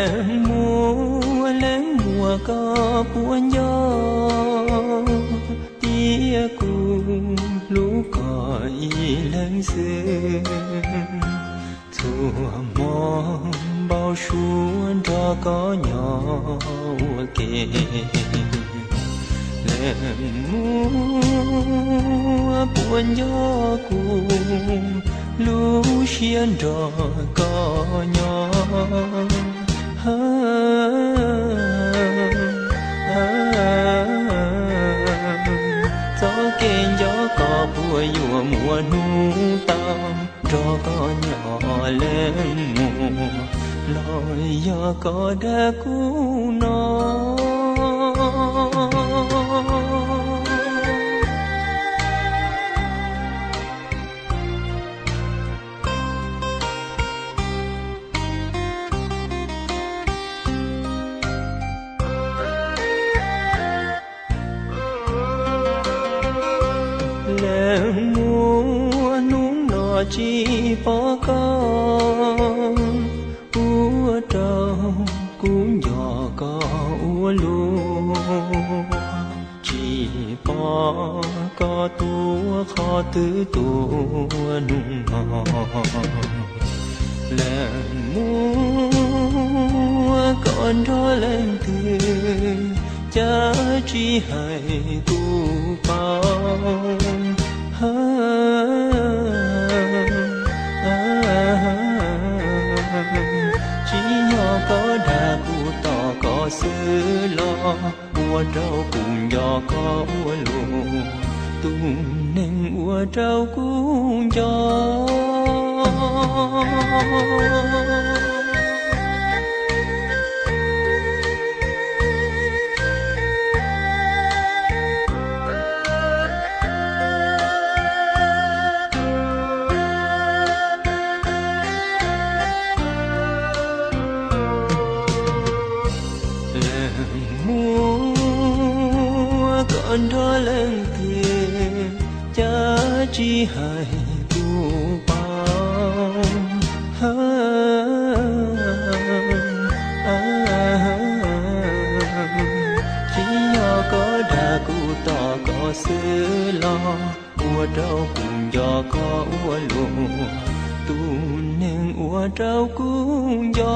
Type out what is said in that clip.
Leej muam, leej muam, koj puas nco tias kuv hlub koj ib leeg xwb. Txhua hmo npau suav nrog koj nyob ua ke. Leej muam, puas nco kuv lub siab nrog koj nyob? Txoj kev nco koj puas yuav muaj hnub tau nrog koj nyob, leej muam, los yog koj dag kuv no? Leej muam, hnub no tsis pom koj, ua rau kuv nco koj ua luaj. Tsis pom koj tuaj qhov twg tuaj hnub no. Leej muam, koj nrog leej twg, cas tsis hais kuv paub? Tsis yog koj dag kuv tos koj xwb los, ua rau kuv nco koj ua luaj, tus neeg ua rau kuv nco. Leej muam, koj nrog leej twg, cas tsis hais kuv paub? Tsis yog koj dag kuv tos koj xwb los, ua rau kuv nco koj ua luaj, tus neeg ua rau kuv nco.